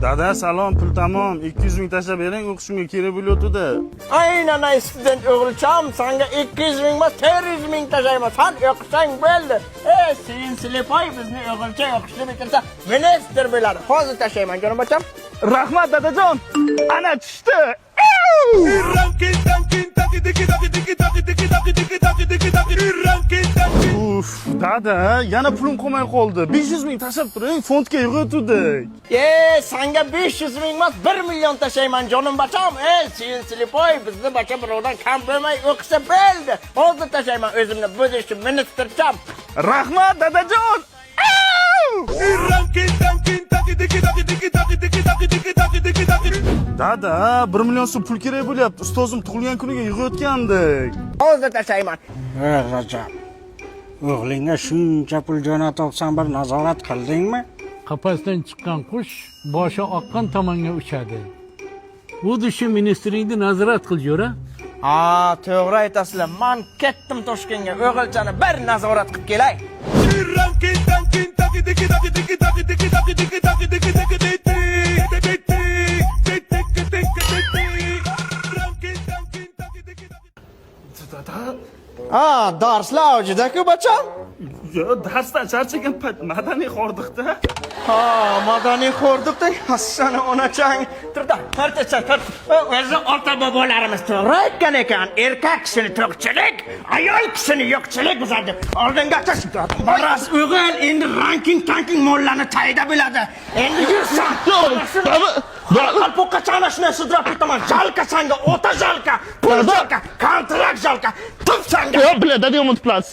Dada, salom, pul tamom. 200 ming tashlab bering, o'qishimga kerak bo'layotdi. Aynan ay student o'g'ilcham, sanga 200 ming emas, 400 ming tashlayman. San o'qisang bo'ldi. E, sen слепой, bizni o'g'ilcha o'qishni bitirsa, ministr bo'ladi. Hozir tashlayman, jonim bacham. Rahmat, dadajon. Ana tushdi. Uf, dada, yana pulim qolmay qoldi. 500 ming tashlab turing, fondga yig'ayotgandik. E, sanga 500 ming emas, 1 million tashlayman, jonim bacham. E, sen слепой, bizni bacha birovdan kam bo'lmay o'qisa bo'ldi. Hozir tashlayman o'zimni будущий ministrcham. Rahmat, dadajon. Dada, 1 million so'm pul kerak bo'lyapti. Ustozim tug'ilgan kuniga yig'ayotgandik. Hozir tashlayman. Ey Rajab, o'g'lingga shuncha pul jo'natibsan, bir nazorat qildingmi? Qafasdan chiqqan qush boshi oqqan tomonga uchadi. Будущий ministringni nazorat qil, jo'ra. Ha, to'g'ri aytasizlar. Man ketdim Toshkentga, o'g'ilchani bir nazorat qilib kelay. Dada, Ha, darslar juda-ku, bacham. yo, darsdan charchagan payt madaniy hordiqda. Ha, madaniy xo'rdiqda hassani onachang. Turda, tortacha, tort. O'zi ota bobolarimiz to'g'ri aytgan ekan, erkak kishini to'qchilik, ayol kishini yo'qchilik buzadi. Oldinga tush. Maraz o'g'il endi ranking tanking mollani tayda biladi. Endi yursan. Qalpoqqa chanashni sudrab ketaman. Жалко sanga, ota жалко, pul жалко, kontrakt жалко. Tuf sanga. Yo, бля, dada yomon плац.